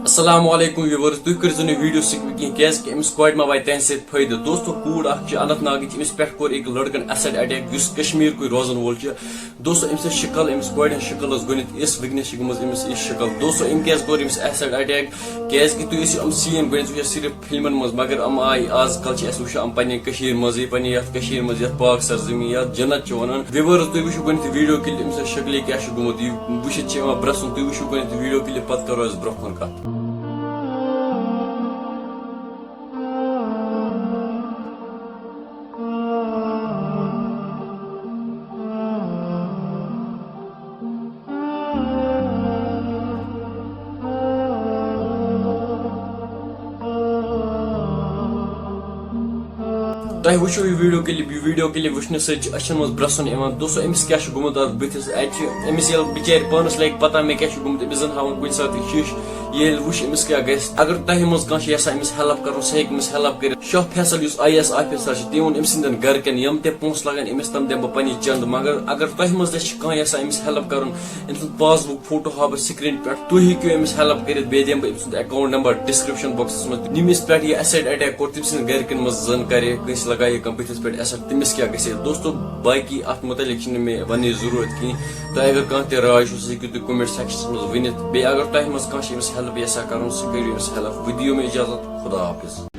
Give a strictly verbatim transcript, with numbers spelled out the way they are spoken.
السلام علیکم ویورز، تُہۍ کٔرزیٚو نہٕ ویڈیو سِکپ کینٛہہ، کیازِ کہِ أمِس کورِ ما واتہِ تَمہِ سۭتۍ فٲیدٕ۔ دوستو، کوٗر اکھ چھِ اننت ناگٕچ، أمِس پٮ۪ٹھ کوٚر أکۍ لڑکن ایسڈ اٹیک، یُس کشمیٖر کُے روزن وول چھُ۔ دوستو، أمۍ سٕنٛز شکل، أمِس کورِ ہٕنٛز شکل ٲس گۄڈٕنیتھ یِژھ، وٕنکیٚنس چھِ گٔمٕژ أمِس یِژھ شکل۔ دوستو، أمۍ کیازِ کوٚر أمِس ایسڈ اٹیک؟ کیازِ کہِ تُہۍ ٲسِو یِم سین گۄڈنیتھ وٕچھان صرف فلمن منٛز، مگر یِم آیہِ آز کل چھِ اَسہِ وٕچھان یِم پننہِ کٔشیٖرِ منٛزٕے، پننہِ یتھ کٔشیٖرِ منٛز، یتھ پاک سرزمین، یتھ جنت چھِ ونان۔ ویورز، تُہۍ وٕچھِو گۄڈنیتھ ویڈیو کلپ، أمۍ سٕنٛز شکلہِ کیٛاہ چھِ گوٚمُت، یہِ وٕچھِتھ چھِ یِوان برٛسُن۔ تُہۍ وٕچھِو گۄڈنیتھ ویڈیو کلپ، پتہٕ کرو أسۍ برٛونٛہہ کُن کتھ۔ تۄہہِ وٕچھِو یہِ ویڈیو کلپ، یہِ ویڈیو کلپ وٕچھنہٕ سۭتۍ چھِ أچھن منٛز برٛسُن یِوان۔ دوستو، أمِس کیٛاہ چھُ گوٚمُت اَتھ بٕتھِس؟ اَتہِ چھِ أمِس ییٚلہِ بِچارِ پانَس لَگہِ پَتہ مےٚ کیٛاہ چھُ گوٚمُت، أمِس زَن ہاوان کُنہِ ساتہٕ یہِ شیٖشہٕ۔ ییٚلہِ وٕچھ أمِس کیٛاہ گژھِ۔ اگر تۄہہِ منٛز کانٛہہ چھُ یَژھان أمِس ہیلپ کَرُن، سُہ ہیٚکہِ أمِس ہیلپ کٔرِتھ۔ شاہ فیصل یُس آئی اے ایس آفیسر چھُ، تٔمۍ ووٚن أمۍ سٕنٛدٮ۪ن گَرِکٮ۪ن، یِم تہِ پونٛسہٕ لَگَن أمِس، تِم دِمہٕ بہٕ پنٛنہِ چَندٕ۔ مگر اگر تۄہہِ منٛز تہِ چھِ کانٛہہ یَژھان أمِس ہیلپ کَرُن، أمۍ سُنٛد پاس بُک فوٹو ہاوٕ بہٕ سکرین پٮ۪ٹھ، تُہۍ ہیٚکِو أمِس ہیلپ کٔرِتھ، بیٚیہِ دِمہٕ بہٕ أمۍ سُنٛد اکاؤنٹ نمبر ڈسکرپشن باکسس منٛز۔ ییٚمِس پٮ۪ٹھ یہِ ایسڈ اٹیک کوٚر، تٔمۍ سٕنٛدِ گرِکٮ۪ن منٛز زن کرِ کٲنٛسہِ لگایہِ کانٛہہ بٕتھِس پٮ۪ٹھ ایسڈ، تٔمِس کیٛاہ گژھِ؟ دوستو، باقی اتھ متعلق چھِنہٕ مےٚ وننٕچ ضروٗرت کِہیٖنۍ۔ تۄہہِ اگر کانٛہہ تہِ راے چھُو، سُہ ہیٚکِو تُہۍ کمنٹ سیکشنس منٛز ؤنِتھ۔ بیٚیہِ اگر تۄہہِ منٛز کانٛہہ چھِ أمِس ہیلپ یژھان کرُن، سُہ کٔرِو أمِس ہیلپ۔ وۄنۍ دِیِو مےٚ اجازت، خدا حافظ۔